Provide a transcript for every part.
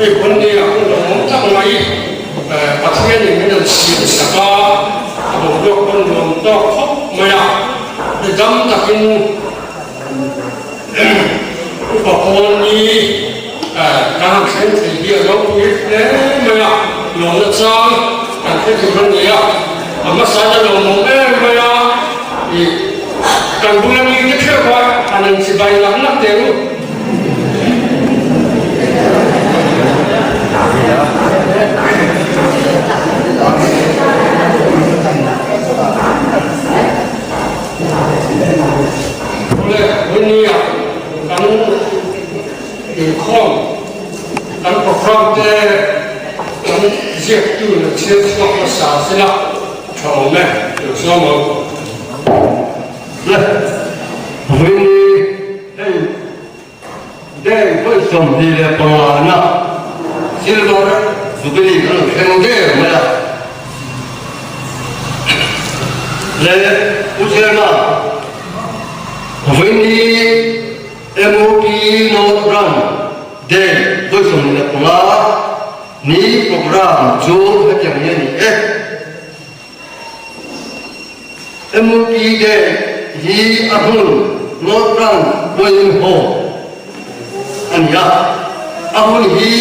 Hei Bunny a hun lawmawm tak mai Pathianin min rawn siam sak a, a boruak pawn nuam tawk khawp mai a, mi dam takin upa pawn ni kan han thleng thei hi a ropui hle mai a, lawmna chang kan hre tur a ni a, a hmasa in a lawmawm em mai a, ih kan bula mite theuh a han inchibai nak nak teh u. Awle, Winnie-a kan inkhawm, kan program te kan ziaktu na chhiar chhuak hmasa sela tha awm e, lo sawm ang. Le, Winnie hei Deng vawi 25 na Silver Jubilee kan lo thleng der mai a. Le Pu Chairman, vawiin hi MOP North Branch Deng vawi 25 ni program chu hetiang hi a ni e. MOP Deng hi a hmun North Branch Boiling Hall a ni a, a hun hi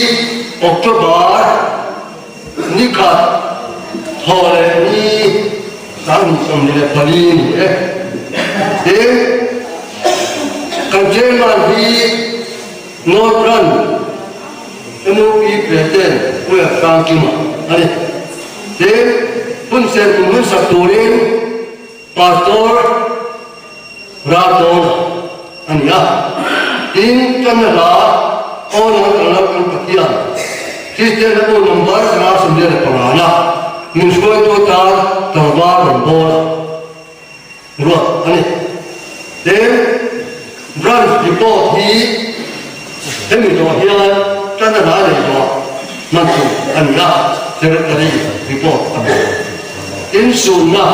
October ni khat thaw leh ni 24 a ni e. Tin, kan chairman hi North Branch MOP President Pu Hrangkima a ni. Tin, hun ser kum hmasak turin Pastor Raltawna a ni a. Tin, Canada Owner kan lo kan Pathian Kristian a u number 145 na min hruaitu atan tlangval rawn bawl a ruat a ni. Tin, Branch report hi hemi zawh hian Canada nei zawh hman tur a ni a, Secretary report a pawh. Tin, sunna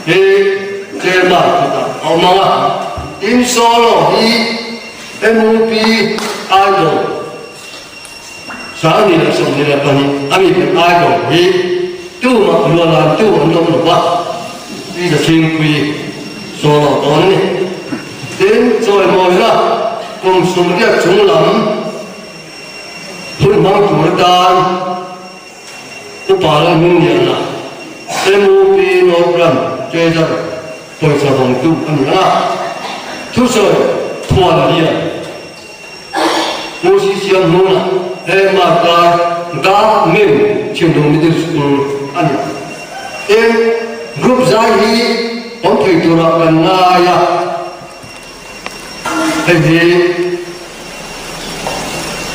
hi Chairman kutah a awm ang a, tin solo hi MUP Idol 2022 a mi pek Idol hi tumah lualan tu an awm lo va, Pi Zachhingpuii solo dawn a ni. Tin, chawimawina kum 80 chung lam hun hmang tur atan Upa Lalhmingniana, MUP North Branch Treasurer pawisa vawngtu a ni ang a, thusawi thuan lian Pu Sisiam Hnuna, Headmaster Gap Mim Chhimdung Middle School a ni. Tin, group zai hi awm thei turah kan ngai a, hei hi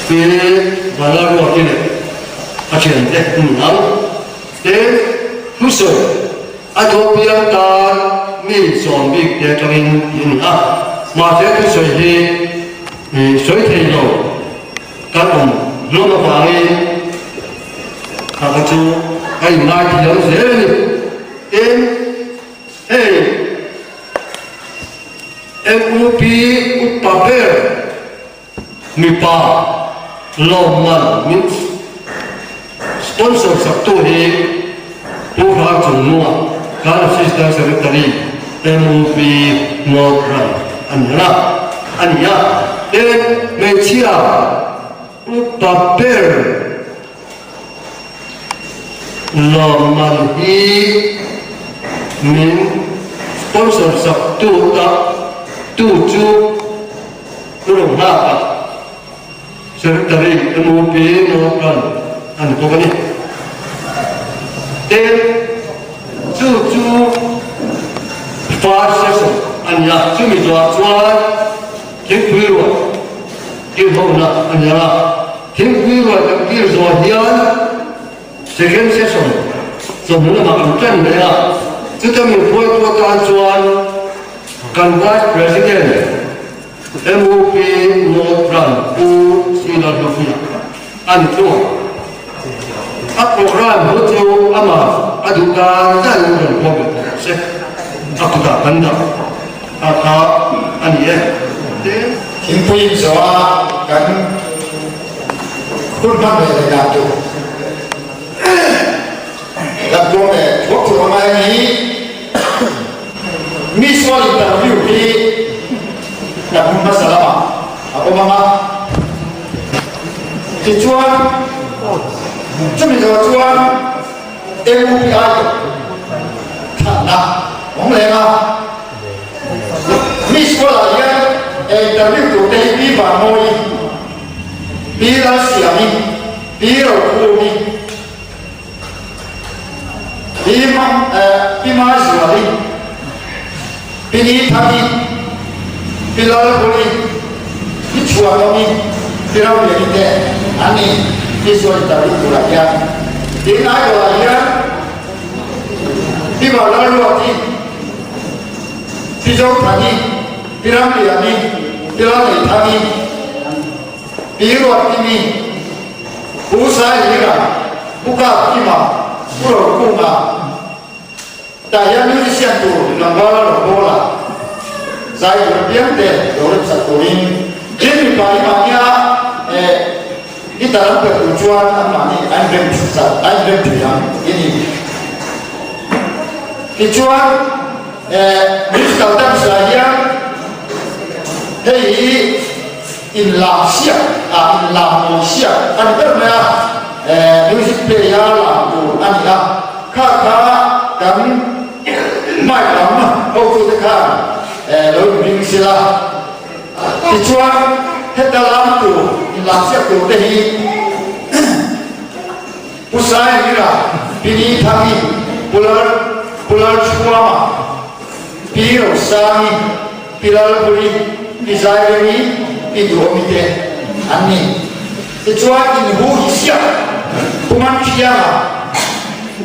Pi Vanlalruati leh a thiante an ni ang. Tin, thusawi a dawhpiang tan mi sawm bik te atangin tih a ni a, mahse thusawi hi sawi thei lo kan awm hlawm avangin kha kha chu a inngaithiam zel a ni. Tin, hei MUP upa ber mipa lawmman min sponsor saktu hi Pu Hrangchungnunga kan Assistant Secretary MUP North Branch a ni a, a ni a. Tin, hmeichhia upa ber Lawmman hi min sponsor sak tu ta tu chu Pu Ronghaka, Secretary MOP Northern a ni bawk a ni. Tin, chu chu first session a ni a, chumi zawhah chuan thingpui ruah tirhona a ni ang a. Thingpui ruai kan tir zawh hian second session chawhnu lamah kan ṭan leh a, chuta min hruaitu atan chuan kan Vice President MOP North Branch Pu Sina Hlufia a ni thung a. A program hu chu amah a duh dan dan in rawn pawm leh tawh se, a kutah kan dah a kha a ni e. Thingpui in zawh a kan. Hun hman ve leh dan tur Lamtluang leh thuak thuak a ngai a ni. Mi sual interview hi kan hun hmasa lamah a awm ang a. Tichuan, chumi zawh chuan MUPI thlanna awm leng a. Mi sualah hian interview tur te hi Pi Vanmawii, Pi Lalsiami, Pi Rokhumi, Pi Pi Maizuali, Pi Nithani, Pi Lalhuli, Pi Chhuanawmi, Pi Ramliani te an ni. Pi Sual interview turah hian tin Idol-ah hian Pi Vanlalruati, Pi Zothani, Pi Ramliani, Pi Lalneithani, Pi Ruatkimi, Pu Sailira, Pu Kapkima, Pu Rokunga, tah hian musician tur Tlangvala Rawngbawla zai tur apiang te lo remsak turin tin mipa hi mahnia eh guitar an perh tur chuan anmahni a inrem sak a inrem thei ang tih a ni. Tichuan eh musical dance ah hian hei hi Inlam siak ah inlam mawi siak a ni ber mai a, music play a lam tur a ni a, kha kha kan mic lam hotute khan lo inring sila, tichuan heta lam tur inlam siak tur te hi Pu Saimira, Pi Nithangi, Pu Lal Pu Lalchhuama, Pi Rosangi, Pi Lalpui, Pi Zairemi, Pi Duhawmi te an ni. Tichuan inhu hi siak Pu Manthianga,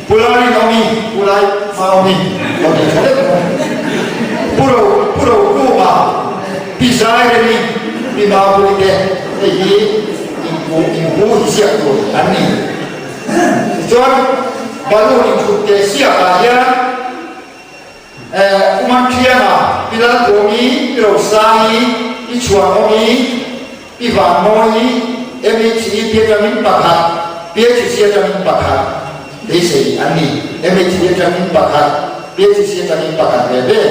Pu Lalrinawmi, Pu Laimaawmi, lo nei tha deuh maw? Pu Ro Pu Rokunga, Pi Zairemi, Pi Mapui te hei hi inhu inhu hi siak tur an ni. Tichuan balloon inthut te siakah hian Pu Manthianga, Pi Lalbuangi, Pi Rosangi, Pi Chhuanawmi, Pi Vanmawii, MHEP atangin pakhat, PHC atangin pakhat beisei an ni. MHEP atangin pakhat, PHC atangin pakhat ve ve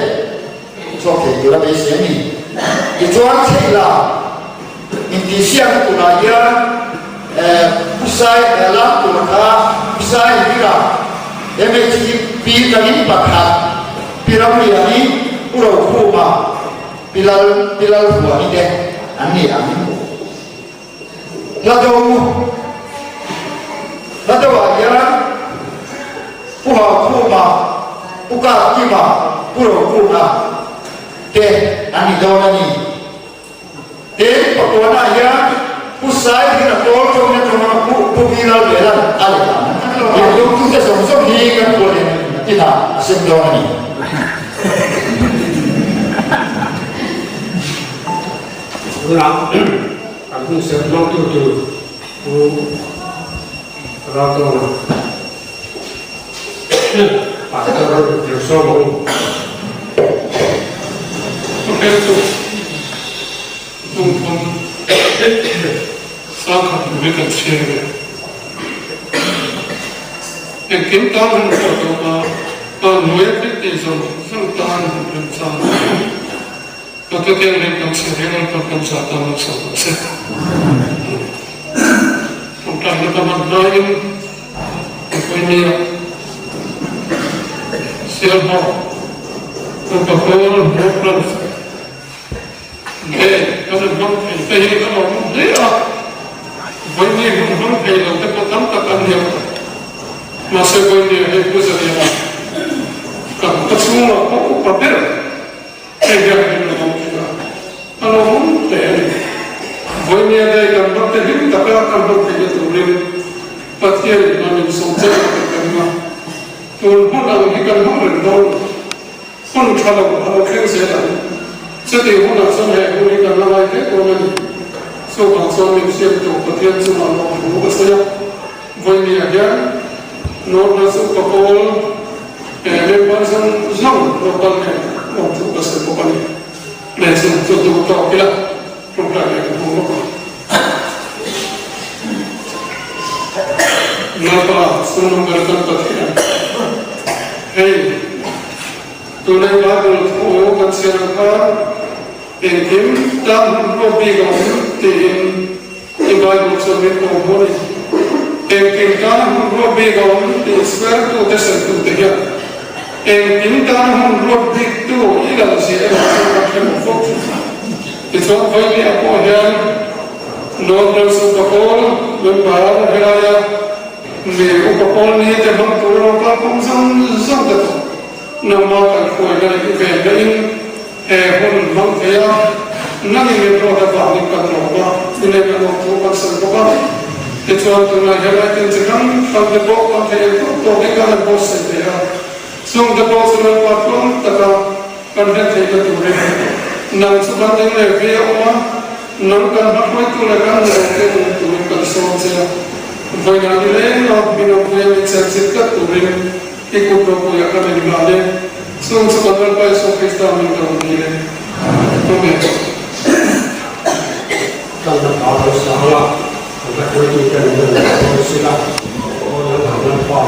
chhuak thei tura beisei a ni. Tichuan Chheihla intihsiakna turah hian Pu Sai lam tur kha Pu Sai Hira, MHEP atangin pakhat, Pi Ramliani, Pu Rokhuma, Pi Lal Pi Lalhuani te an ni ang. Hla do Hla do ah hian Pu Haukhuma, Pu Kapkima, Pu Rokunga te an ni dawn a ni. Tin, pakuanah hian Pu Sai hi a kawl tawngna tawng a Pu Pu Vi Lalbelan a let ang. Lungtute zawng zawng hi kan puan in inah a sem dawn a ni. Tunah kan hun serh hmangtu tur Pu Raltawna Pastor Joshua Mawng Thuhriltu Tungthum Sangkhat hnu hi kan chhiar ve. Engkim tan hun pawh tawp a, pa hnuaia thil tih zawng zawng tan hun remchang a ni. Pathian nen kan chhiar hi lalpa kan zah tan lo chho tawh se. Tawngtaina ka hman hlaiin Vawinia Sialhawk Upa Pawl Northlands nen kan in hmang thei te hi ka lawm hle a, Vawinia hun hmang thei lo te pawh tam tak an ni ang. Mahse Vawinia hei Pu Zaliana kan ka chhungah pawh upa ber Hei hian min lo awm thin a, a lo awm hle a ni. Vawinia day kan hmang te hlim taka kan hmang theihna turin Pathianin a min sawm chauh a kan ring a, tun hun ang hi kan hmang reng dawn lo. Hun tha lo a lo thleng zel ang. Chutih hunah chuan he hun hi kan la ngai hle dawn a ni. Chuvang chuan min siamtu Pathian chungah lawmthu ka sawi a, Vawinia hian North Upa Pawl He member zawng zawng local nen awm thu ka sawi bawk a ni. Leh chu chu duh tawk ila tawngtai leh kan hmu bawk ang. Lalpa chungnung ber kan Pathian, hei tunei Bible thu kan chhiar ang khan engkim tan hun ruat bik a awm tiin i Bible chuan min kawm hmu a ni. Engkim tana hun ruat bik a awm tih hruaitute sawitute hian engkim tana hun ruat biktu i lalzia erawh chu kan hre mawh fo thin. Tichuan vawinia pawh hian North Branch Upa Pawl member helaia mi Upa Pawl ni te hmang tur rawng kalphung zawng zawng te pawh nangmah kan hruaina leh i venna in he hun hmang thei a, nangin min ruat avangin kan lawm a, i nen a lawm thu kan sawi bawk a. Tichuan tunah hian aitin chi hrang hrang te pawh kan theih ang tawk tawkin kan han buatsaih ve a, chung te pawh chu Lalpa tluang taka Kan hriat theihna turin nang chu kan ding leh ve a awm a, nang kan hmahruaitu leh kan hnathawkte awm turin kan sawm che a. Vawiinah ni leng a min awmpuia min chenchilh tlat turin i kut ropuiah kan inhlan e. Chung chu kan Lalpa Isua Krista min ka rawn dil e. Amen. Kan la ta lo sang a, kan hmahruaitute an la lo sila, aw Lalpa Lalpa.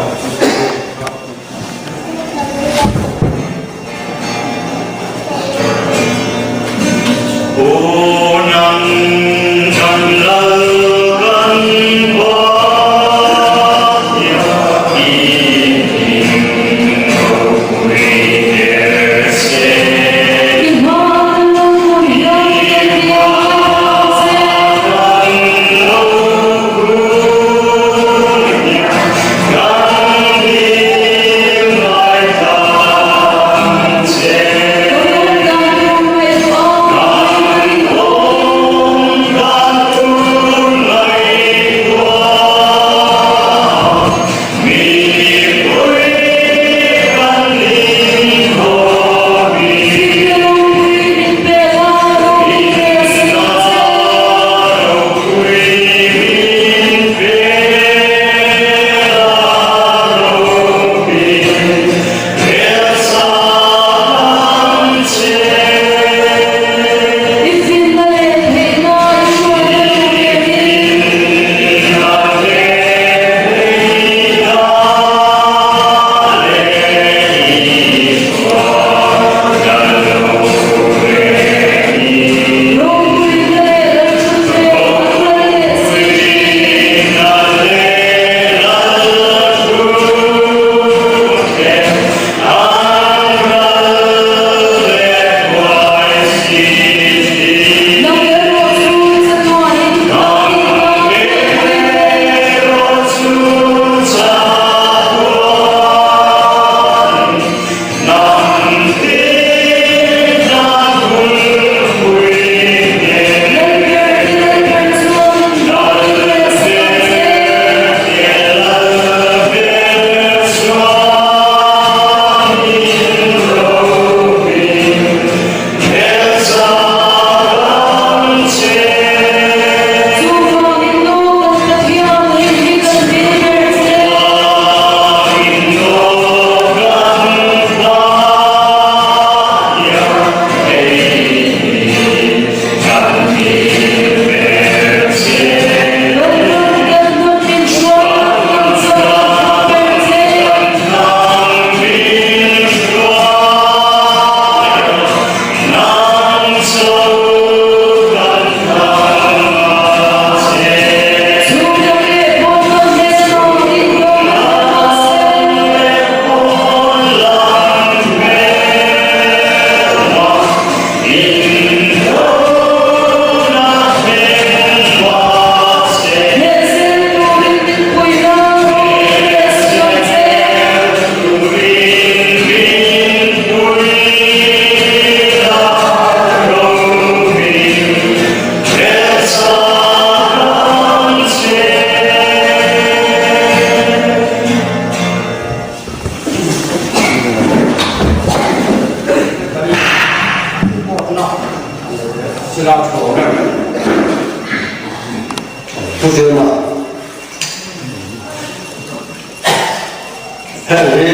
Heng hi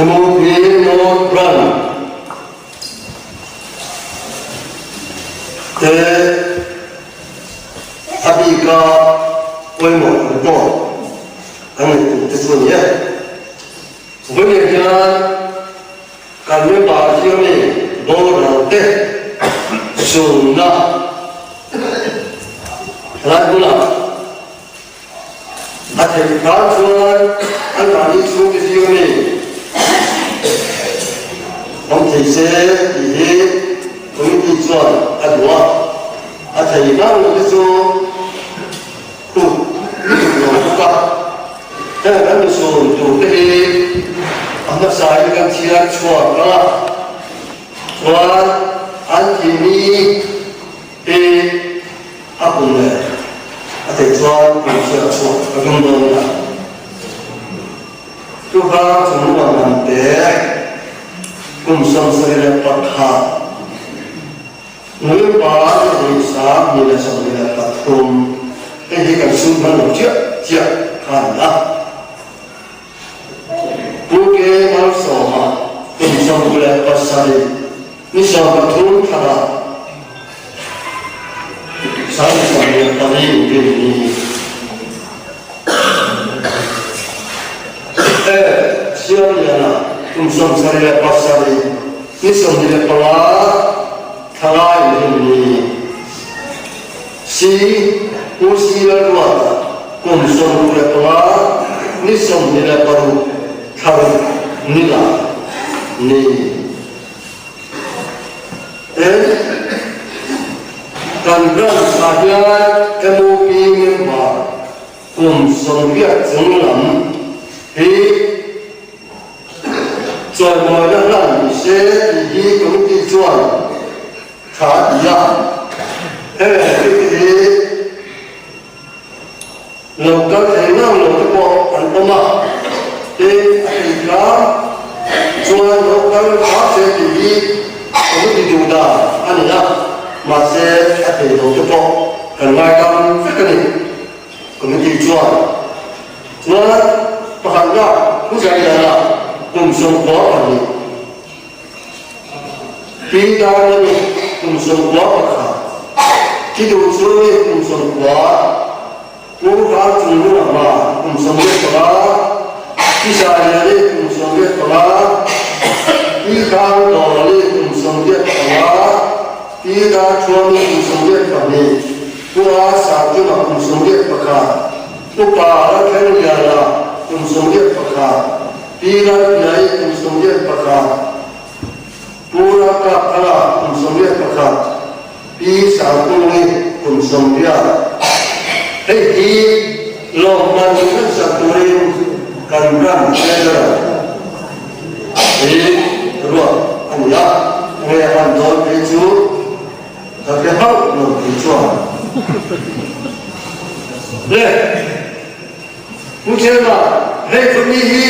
MOP North Branch te a bika pawimawh. report kan neih tur te chu a ni e. Vawiin hian kan member zir mi boral te sunna helai hmunah A theih hlan chuan an mahni chhungte zing ami awm thei se tih hi committee chuan a duh a, a thei hlan lo te chu kut lutuk lo bawk a. Heng kan misual tur te hi a hmasain kan chhiar chhuak ang a, chuan an thihni Hi a kum leh a theih chuan kum chhiat chhuah ka tum dawn nia. Tukhang chung nuam lam te kum 71 Nuipa ni 1023 hei hi kan sum hman lo chiah chiah kha a ni a. Pu Ke Malsawma kum 67 ni 13 thlarah 1024 inrin ni E Siamliana kum 77 ni 25 thla inrin ni Si Pu Si Lalruata kum 65 ni 26 thla ruk ni la ni. Tin, kan branch ah hian MOP member kum 80 chung lam hi chawimawina hlan ni se tih hi committee chuan tha a ti a. Heng thil hi Lo kal thei ngang lo te pawh an awm a, tin a thei tlang chuan lo kal hram se tih hi ka va ti duh dan a ni a, mahse a thei lo te pawh kan ngaidam vek a ni. Committee chuan chuan pakhatna thu zai dana kum 92. Pi Darlani kum 91, Thi duh chu mi kum 90, Pu Ral Chung Lungama kum 75, Pi Zailiani kum 85, Pi Khang Dawlali kum 85, Pi Darthuami kum 82, Pu A Sangkima kum 81, Upa Lalthlengliana kum 81, Pi Lalpiai kum 81, Pu Ralkapthanga kum 81, Pi Sangkungi kum 80. Hei hi lawmman hmansak turin kan ram Treasurer hi ruat a ni a, enge a hman dawn phei chu ka hre hauh lo tih chuan le. Pu Chairman, hei khawmi hi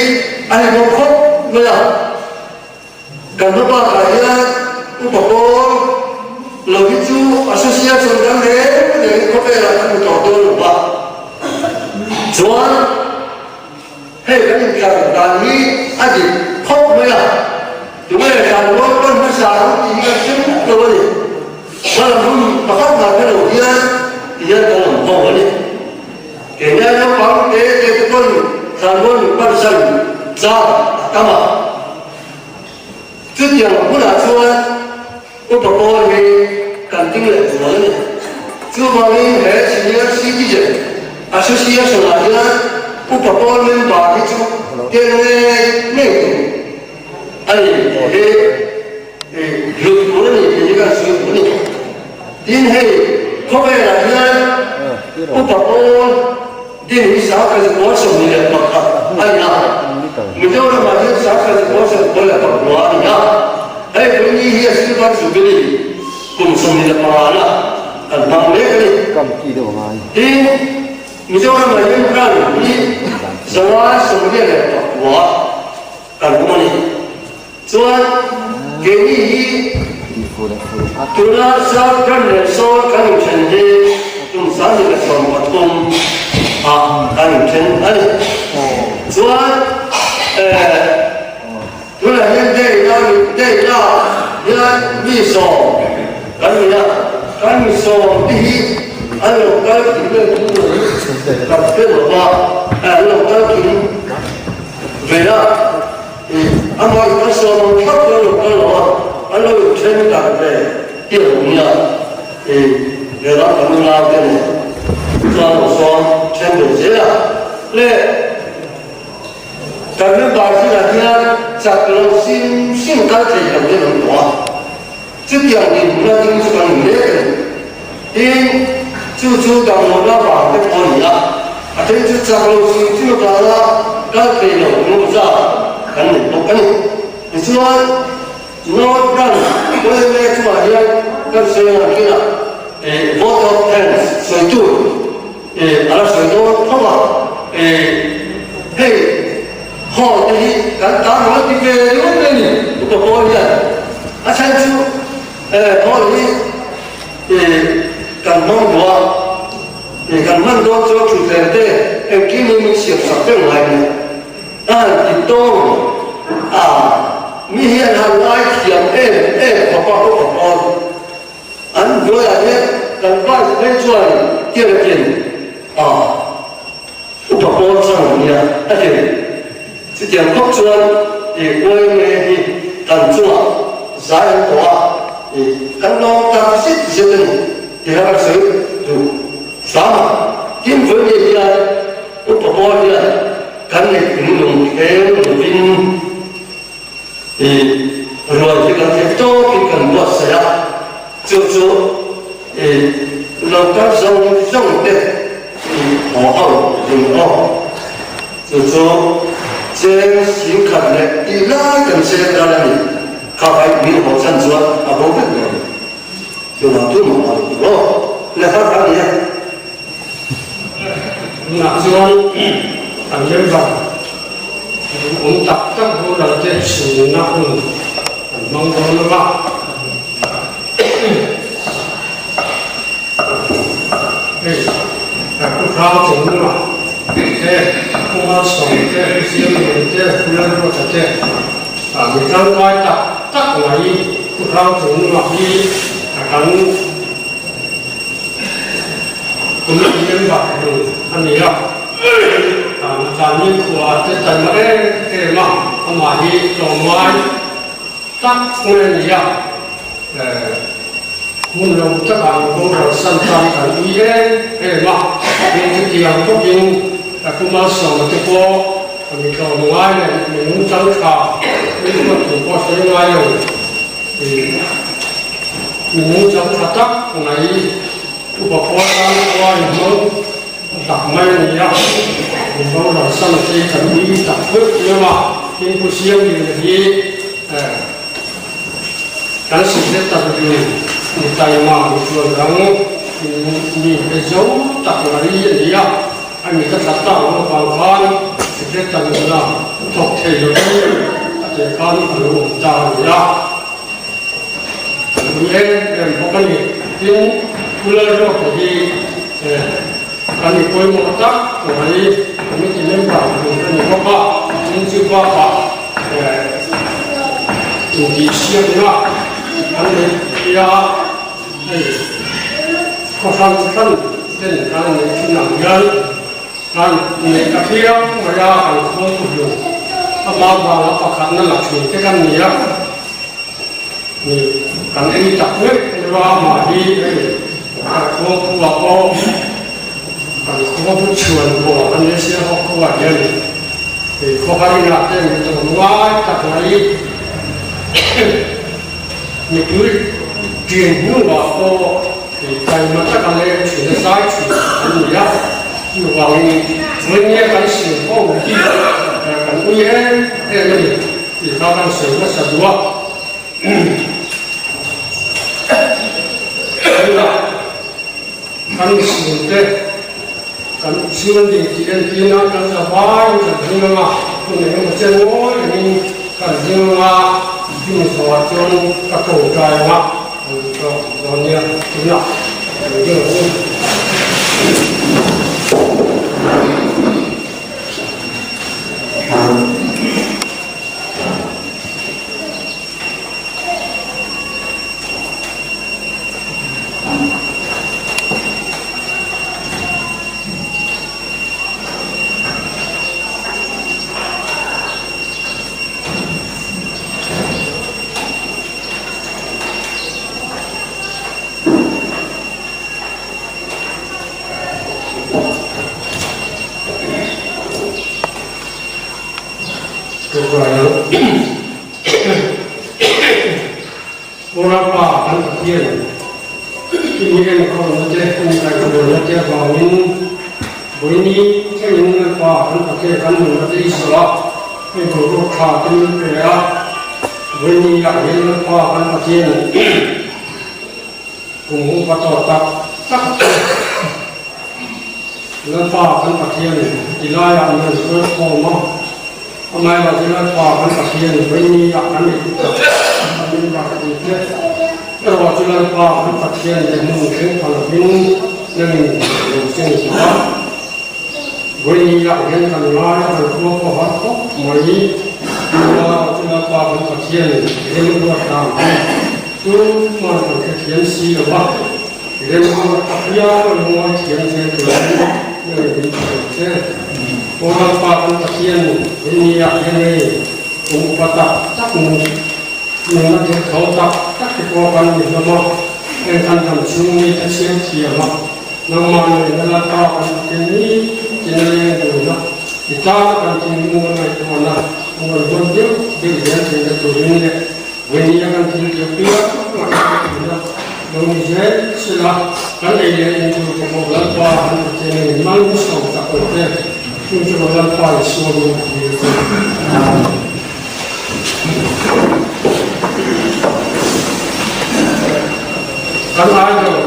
a ni bawk khawp mai a, kan hma bakah hian upa pawl lo hi chu association dang reng rengin khawvelah kan hmu tawh dawn lo va, chuan hei kan intlar dan hi a dik khawp mai a, tunge dan rual pan hmasa ang tih hi kan hre muk lo a ni. Hmalam hun pakhat mah hre lo hian ti hian kan awm ho a ni. Kenya naupang te te te pawn thlanmual min pansan chang a tam a. Chutiang hmunah chuan upa pawl hi kan ding leh zual a ni. Chuvangin he Senior Citizen Association ah hian upa pawl member hi chu tel ngei ngei tur a ni tih hi hlut tur a ni tih hi kan sawi duh a ni. Tin hei khawvelah hian upa pawl din hi 1121 a ni a, Mizoramah hian 1195 a ni a, hei Vawini hi a Silver Jubilee kum 25 na kan hmang mek a ni. Tin Mizoramah hian ran hi 589 kan awm a ni. Chuan keini hi tuna South ram leh Sawl kan inthen hi kum 2013 ah kan inthen a ni. Chuan tunah hian Deina Deina hian mi sawm kan ni a, kan mi sawm te hi an lo kal tih vel chu. kan hre lo va, an lo kal kim ve a, amah in a sawm ang thlap chuan lo kal lo a, an lo inthen tak ve hi a lo nia, lehlam kan unau te nen chuan lo sawm then ve zel a le. Kan member zingah hian chak lo hrim hrim kal thei lo te an awm tawh a, chutiang dinhmun a ding chu kan awm mek a ni. Tin, chu chu damlohna vang te pawh a ni a, a then chu chak lo hrim hrim avanga kal thei lo emaw zat kan nei bawk a ni. Tichuan, North Branch yma chungah hian kan sawi ang kinah vote of thanks sawi tur a la sawi dawn tho a, hei hall te hi kan tan rual ti ve ringawt mai a ni upa pawl hian a chhan chu hall hi kan hmang duh a, kan hman dawn chuan thutthleng te engkim hi min siam sak vek ngai a ni. A han ti tawng a, mi hi an han ngai thiam em em khawp a, upa pawn an hnuaiah hian kan vice phei chuan Kirakin a upa pawn chang a nia a ti. Chutiang khawp chuan i yma hi kan chungah zai an tawh a, i kan lawm tak zet zet a ni tih kha ka sawi duh hram a. Tin, vawiin hian upa pawl hian Kan neih lung thleng lovin i rual hi kan theih tawkin kan buatsaih a, chu chu i lo kal zawng zawng te i haw ho ding aw. Chu chu cheng singkhat leh tih lai kan cheng dan a ni, kha kai min haw chhan chuan a bo vek dawn. Chuvang chu mah lo tur aw, le har a ni e. Tunah chuan kan member duhawm tak tak rural te chhunna hun kan hmang dawn lo a. Hei Pu Hrang Chungnunga te, Pu Malsawm te, Pu Siamlian te, Pu Lalruata te mi tangkai tak tak mai Pu Hrang Chungnunga hi kan Committee member hlun a ni a, Tlani khua te taima em em a, amah hi tlawmngai tak mai a ni a, hun lo takah an boral san tan kan ui em em a, tin chutiang bawkin Pu Malsawma te pawh mi tlawmngai leh mi nungchang tha, mi huat tur pawh sawi ngai lo. Minung chang tha tak mai upa pawl tan khua in hmang tak mai a ni a, min boral san te kan ui tak vek em a, tin Pu Siamliana hi kan secretary mi taima mi tuan dang mi pe zo tak mai a ni a, a mit a tla tak loh avang khan secretary na thawk thei lovin a teh khan a lo awm ta a ni a. Ni em em bawk a ni. Tin, Pu Lalruata hi kan mi pawimawh tak mai committee member tur a ni bawk a, tin chu bakah intihsiakna kan neih tia hei khaw hran hran ten kan neih thin ang hian kan neih ta phiang mai a, kan khawng hlun amah vanga pakhatna la thin te kan ni a. Ni, kan ei tak vek emaw a mah hi hei kan khuang khuah pawh kan khuang pu chhuan pawh a nia sia ho khuah hian hei khawhar inah te mi tlawm ngai tak mai mipui ṭin hnuah pawh hei taima taka leng ṭhin a zai ṭhin an ni a, chuvangin vawinia kan sil ho hi kan ui em em a ni. Tih kha kan sawi hmasa duh a. Tunah kan misulte kan chhung ding tih entir nan kan za vaiin kan ding ang a, hun eng emaw chen ngawi rengin kan ding ang a, chumi zawhah chuan ka tawngtai ang a, kan tawng dawn nia. Tunah kan ding ang u. Tawngtai ang. Lalpa kan Pathian, i mi enkawlna te, i mi kaihhruaina te avangin vawiini thlengin Lalpa kan Pathian kan nunna te i zawh a, hei boruak tha te min pe a, vawiini ah hian Lalpa kan Pathian kum upa tawh tak tak te Lalpa kan Pathian ti laiah min rawn hruai khawm a, amaherawhchu Lalpa kan Pathian vawiini ah kan ei tak a min rak pui te erawh chu Lalpa kan Pathian leh hmun thleng pha lovin nangin lo seng tawh a, vawiini ah hian kan ngai a kan khua pawh har khawp mai, amaherawhchu Lalpa kan Pathian remruat dan hi chu hman kan hrethiam si lo va. Remruat apiang a lungawi thiam zel turin nge min hruai che? Aw Lalpa kan Pathian in ni ah hian hei kum upa tak tak nu nunna thil tho tak tak te pawh kan ni hlawm a, heng kan dam chhung mi te chhiar thiam a, nangmah nena Lalpa kan Pathian ni tin a leng dun a, i tana kan thinlung a ngaihtuahna a rawn hawn deuh deuh zel theihna turin leh Vawinia kan thil tir piang a kan tih a, lo ni zel sela kan ei leh in tur te pawh Lalpa an ti che nge man so tak lo te, chung chu Lalpa Isua min a tir che. Amen. Kan idol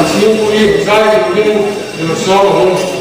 Chhingpuii zai turin lo sawm ang u.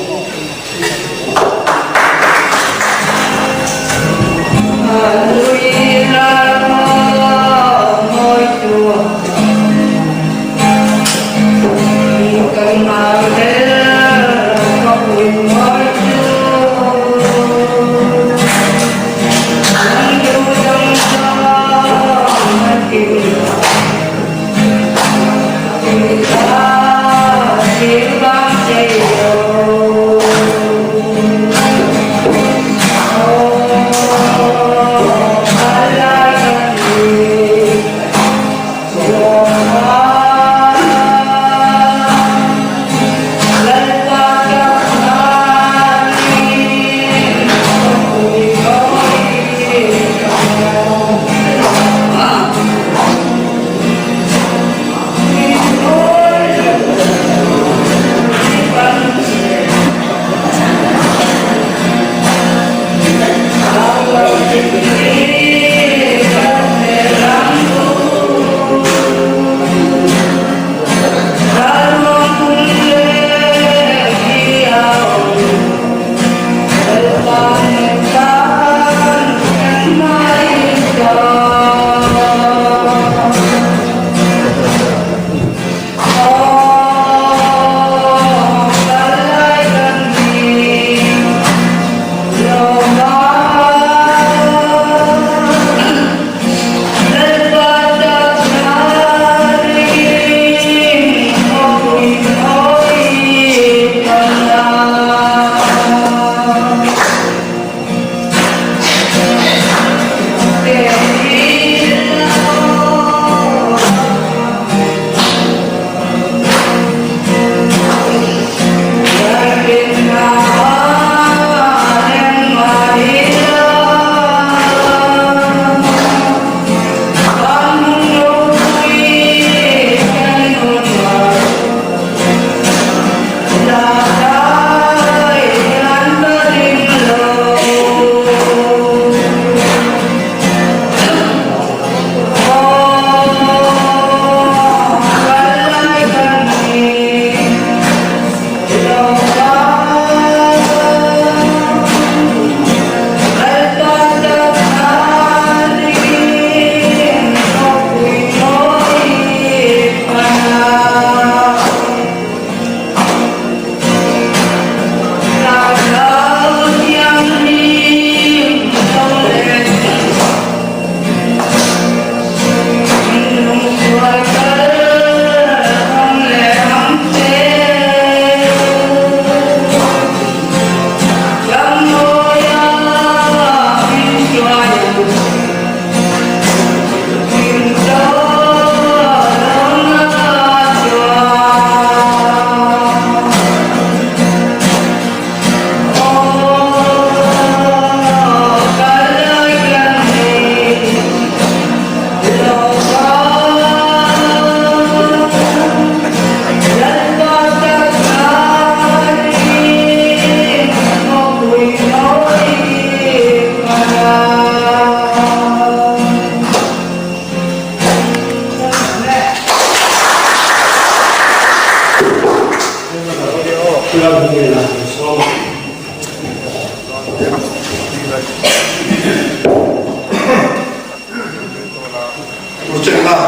Tuchengah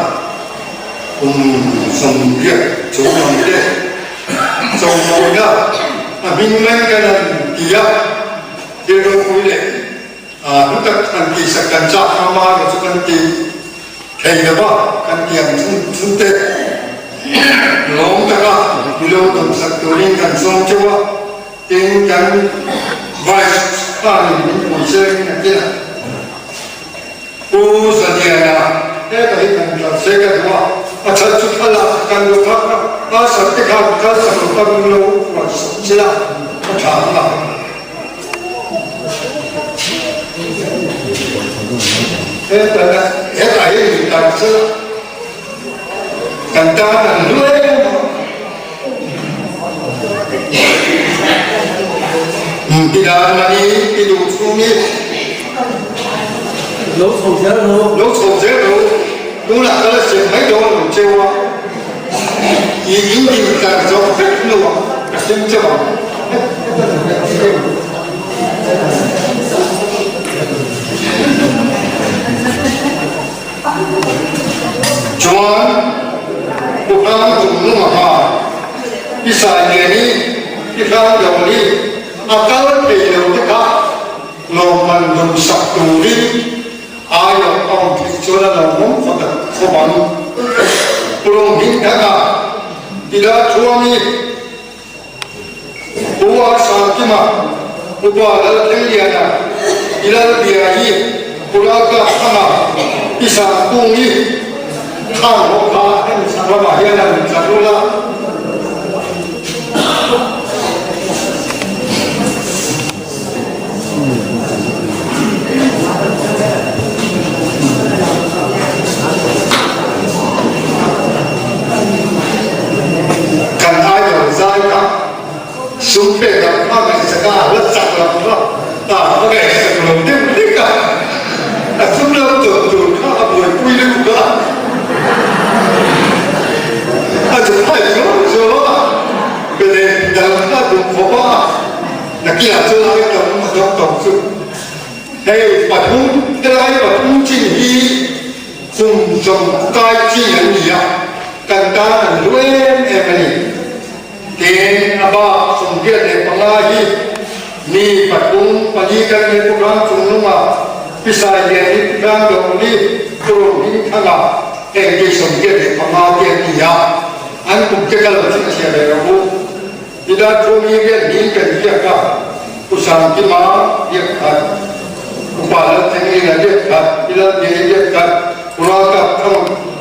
kum 80 chung lam te chawmawina a hming mai kan han ti a, thil ropui leh hlu tak han tihsak kan chak ngam a emaw chu kan ti thei lo va, kan ti ang chung chung te lawm taka milo dawmsak turin kan sawm teuh a, tin kan Vice khanin min pui seng a ti a. Pu Zaniana, Heta hi kan tlan se ka duh a, a chhan chu thlalak ka kan lo phak a, a sak te khan kal sak lo ka min lo rawn sak che a, ka tha ang a. Heta hetah hian min tan che a, kan tan an hlu em a. Ti dan mani ti duh chhung hi. Lo chho zel ro. Lo chho zel ro. Tunah ka la siam mai dawn lo cheu a. I in din tar zawk vek hnuah ka sem cheu ang. Chuan Pu Hrang Tum Nunga khan i sai nen i i hrang lo hi a kal thei lo te kha lawmman dum sak turin aiawh a awm theih chuan a lo awm khawp a khawp ang. Pu Ronghing Thanga i la thuam i Pu A Sangkima, Upa Lalthengliana, I Lalbia hi Pu Ralkap Thanga, I Sangkungi Khang ho kha hemi chhak lamah hian a rawn tla rul a. Kan idol zai kha sum pek lam kha ngaihsak a, la chak lam kha a ngaihsak lo deuh hlek a, a sum lam dawn tur kha a buaipui lutuk a, a zuphai zuau zuau a, bele dang kha duh khawp a. Nakinah chu lai tam a dawng tawng chu hei pathum helai pathum chin hi kum zawng kai chi an ni a, kan tan an hlu em em a ni. Tin a bak 85 hi mi pathum pali kan nei Pu Hrang Chungnunga, Pi Sai Lian hi Pu Hrang Dawli, Pu Rohmingthanga heng hi 85 te an ni a, an kum te ka lo chhinchhiah ve rawh u. Ila Thumi riat hnih kan biak a, Pu Sangkima riat khat, Upa Lalthenglina riat khat, Pi Lalbiai riat khat, Pu Ralkap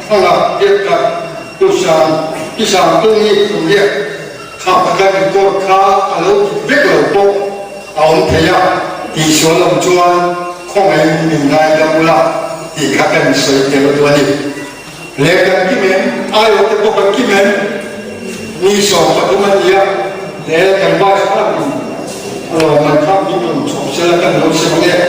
Thanga riat khat, Pu Sang, Pi Sangtungi kum riat kha pakhat record kha a lo dik vek lo pawh a awm thei a, tihsual lam chuan khawngaihin min ngaidam ula tih kha kan sawi tel duh a ni. Leh kan kim em? Aiawh te pawh kan kim em? Ni 13 a ni a, leh kan vice khan a lawmman kha min rawn chhawp sela kan lo sem ang e.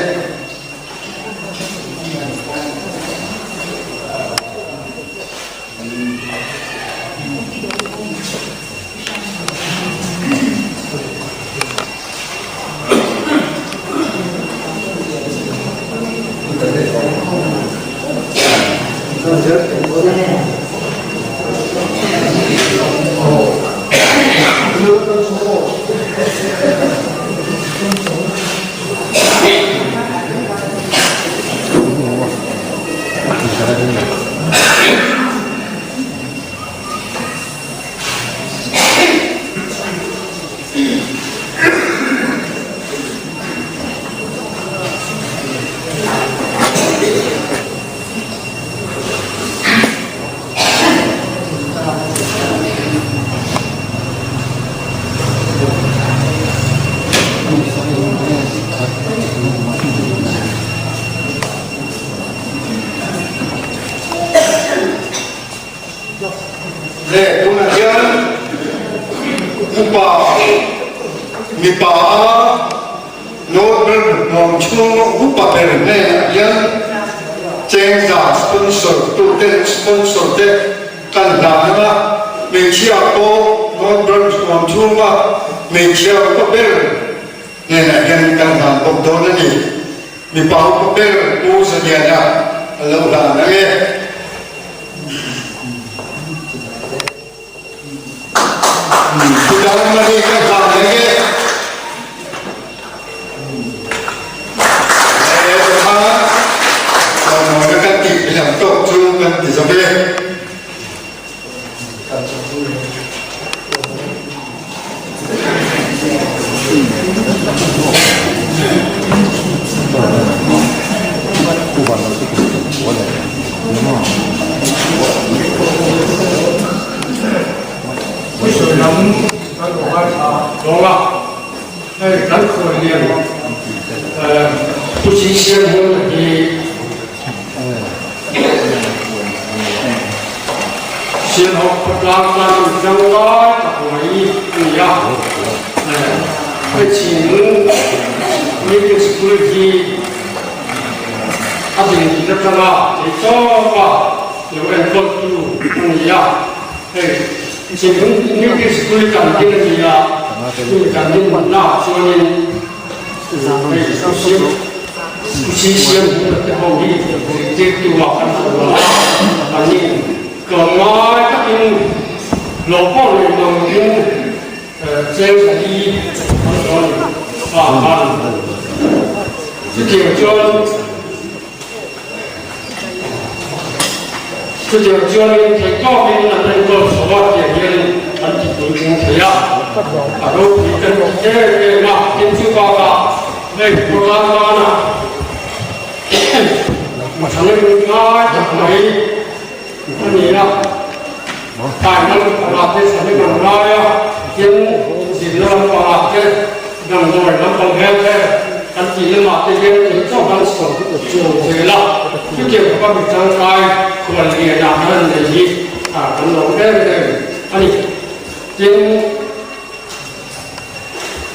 Branch huam chhunga upa ber hnenah hian chengza sponsor tute sponsor te kan hlan ang a, hmeichhia pawh North Branch huam chhunga hmeichhia upa ber hnenah hian kan hlan bawk dawn a ni. Mipa upa ber Pu Zaliana a lo hlan ang e. Chutah mani ka hlan reng e. He kha chawnawina kan tih theih ang tawk chu kan ti zo ve. Thusawi lam kan lo ngaithla dawn a, hei kan khual lian Pu Chi Siam Hmun hi Sialhawk khawtlang tan tangkai tak mai a ni a, hei chhing Middle School hi a dinhmun atanga theihtawpa lo enkawltu a ni a, hei chhing Middle School kan din a ni a, chumi kan din hmunnaah chuanin hei Kusi siam hmun te ho hi zirtirtu ah kan hmu lo a, an ni tlawmngai takin hlawh pawh nei mang in cheng thali an rawn pa khan chutiang chuan Chutiang chuanin theihtawkin an enkawl chho a tiang hian an ti puitling thei a, a ropui kan ti em em a, tin chu bakah hei khawtlang banah thahnem ngai tak mai a ni a, taima lampangah te thahnem an ngai a, tin zirna lampangah te damdawi lampang hel te kan tih lamah te hian theihtawp an chho chho zel a, chutiang khawpa mi tangkai khual lianah an rawn nei hi kan lo em em a ni. Tin,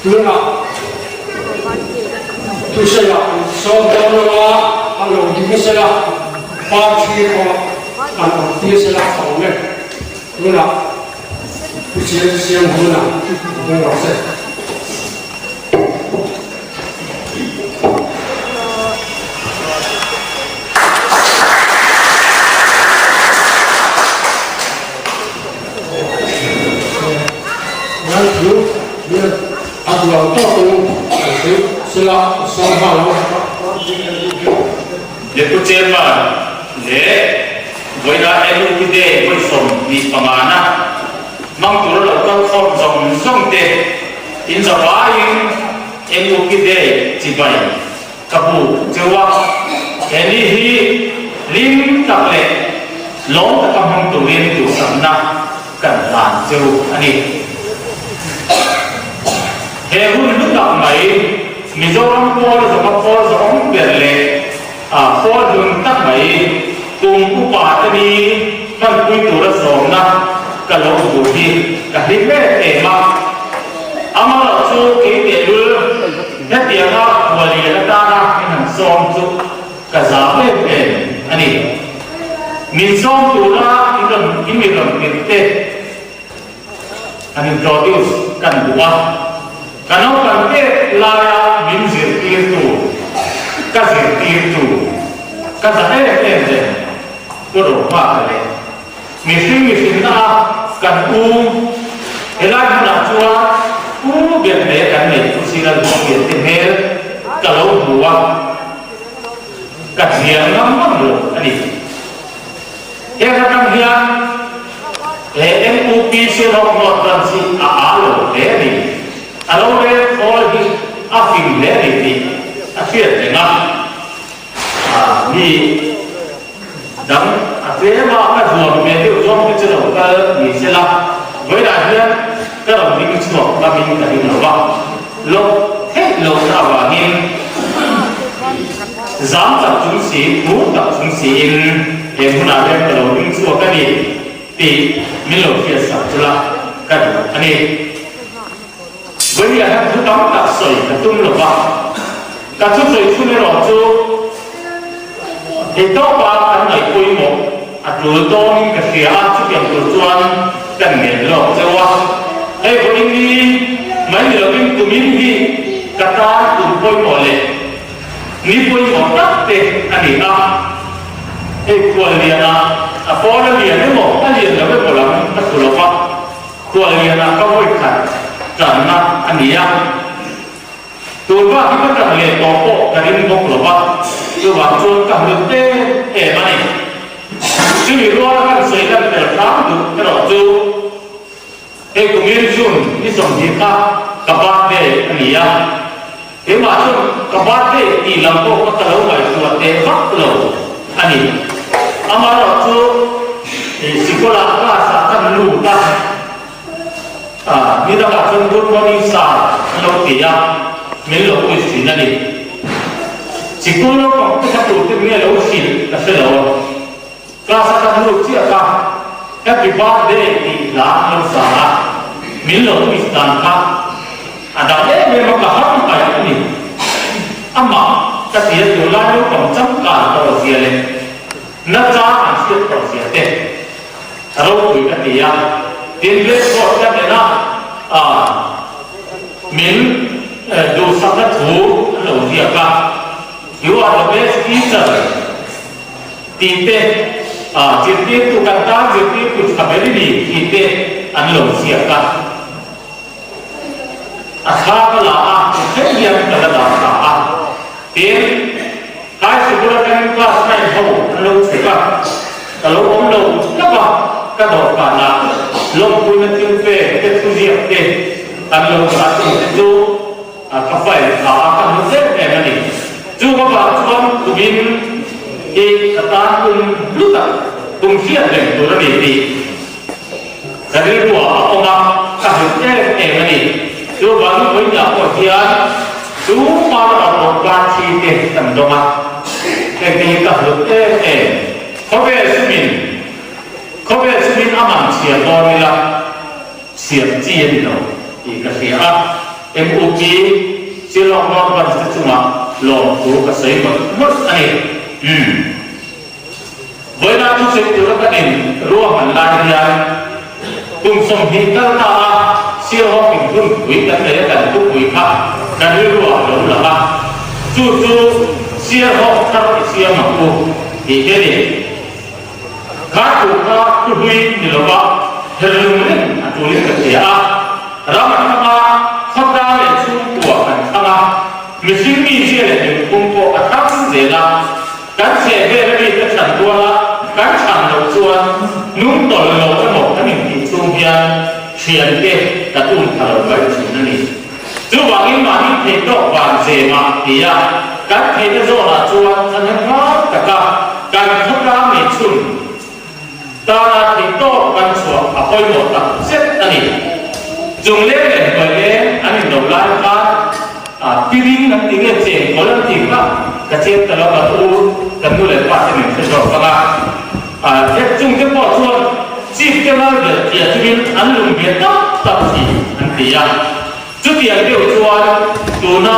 tunah thusawiah an sawm dawn lo a, an lo ding sela, party pawh an awm tir sela a awm e. Tunah Pu Chiang Siang hunah hmang rawh se. Deputy Chairman leh vawiina LUP Day vawi 25 na hmang tura lo kal khawm zawng zawng te In zavaiin NUP Day chibai ka buk cheu a, he ni hi hlim tak leh lawm taka hmang turin duhsakna kan hlan cheu a ni. He hun hlu tak mai Mizoram pawl zawnga pawl zawng ber leh pawl hlun tak mai kum upa te ni hmanpui tura sawmna ka lo hmu hi ka hlim em em a. Amaherawh chu kei tehlul hetianga khuallian atana min han sawm chu ka zam em em a ni. Min sawm tura in rawn in mi rawn tirh te an introduce kan duh a, ka naupang tet laia min zirtirtu ka zirtirtu ka za em em reng Pu Rohmaka leh Mihring mihrinna a kan u helai hmunah chuan u ber hle kan neih chu Siral Hmawngbian te hmel ka lo hmu a, ka hnial ngam ngam lo a ni. Heng atang hian he MUP Sialhawk North Branch hi a aa lo hle a ni. A lo rel khawl hi a fing hle a ni tih a hriat reng a. Mi dang a tlem a, ka zuam ve deuh zawng te chu lo kal ni se la, vawilah hian ka rawn ding chhuak ngamin ka ding lo va, lawk theih lohna avangin zam tak chung si, phur tak chung siin he hmunah hian ka lo ding chhuak a ni tih min lo hriatsak chu la ka duh a ni. Vawilah hian thu tam tak sawi ka tum lo va. Ka thusawi chhun erawh chu Theihtawpa kan ngaih pawimawh a tul dawnin ka hria a, chutiang tur chuan kan ngen lawk cheu a. Hei vawiin hi mai ni lovin kumin hi ka tan kum pawimawh leh ni pawimawh tak te a ni a. Hei khualliana a pawn a lian emaw a lian lo emaw lam ka hmu lo va, khualliana ka vawikhat tanna a ni a. Tun bak hi ka ṭan leh tawh pawh ka ring bawk lo va, chuvang chuan ka hlut em em a ni. Chumi ruala kan sawi lan tel hram duh erawh chu hei kumir June ni 20 kha ka birthday a ni a, keimah chuan ka birthday tih lam pawh kha ka lo ngaihtuah teh vak lo a ni. Amaherawhchu sikawlah class-ah kan lut a. Ni dangah chuan good morning sir an lo ti a, min lo ui thin a ni. Sikul naupang te kha tur te nge lo hrilh ka hre lo. Class a kan lut chiah kha happy birthday tih hla an lo sa a, min lo ui dan kha a dang em em a, ka ham paih a ni. Amah ka ti a tunlai naupang changkan tawh zia leh nachang an hriat tawh zia te. A ropui ka ti a, tin blackboard ka en a, min duhsakna thu an lo ziak a, You are the best teacher tih te, zirtirtu kan tan zirtirtu tha ber i ni tih te an lo ziak a. A thla ka la a, thleng hian ka la dah ta a. Tin, tlai sikul atangin class nine ho an lo chhuk a, ka lo awm lo hlauh a, ka dawhkanah lawmpuina thil pek te thuziak te an lo dah chung te chu ka file tha a, ka hmu em em a ni. Chu avang chuan kumin hi ka tan kum hlu tak, kum hriat reng tur a ni tih Ka rilruah a awm a, ka hlut em em a ni. Chuvangin vawiinah pawh hian chu hmana a rawn kar thi te kan dawng a, hengte hi ka hlut em em. Khawvel sumin, khawvel sumin a man chhiar dawn ila siam chi a ni lo tih ka hria a. MUP Shillong North Branch te chungah lawmthu ka sawi mawlh mawlh a ni. Umm. Vawiina thusawi tura kan in ruahman lai hian kum 20 kal ta a Sialhawk in hunpui kan nei a kan thupui kha kan rilru ah lo lang a, chu chu Sialhawk thar i siam ang u tih hi a ni. Kha thu kha thu hlui ni lova herlung reng a tulin ka hria a, ram a thang a, khawtlang leh chhungkua kan thang a, mihring mizia leh nunphung pawh a thang zel a. Kan chheh vel a mite chhan ruala kan chhan loh chuan nung tawlh lo emaw kan intih chhung hian thiante kan um tha lo mai thin a ni. Chuvangin mahni theih tawk van zemah tia kan theihna zawnah chuan thahnem ngai taka kan khawtlang nei chhun tana theih tawk kan chhuah a pawimawh tak zet a ni. Chung leng leh hnuai leng an inlo lai khan a piring an ti nge chengkawl an ti kha ka chiang ta lo, kan u kan nu leh pa te min hre zawk ang a. A hek chung te pawh chuan chip te ngal belh tia chungin an lung ve tap tap thin an ti a. Chutiang deuh chuan tuna.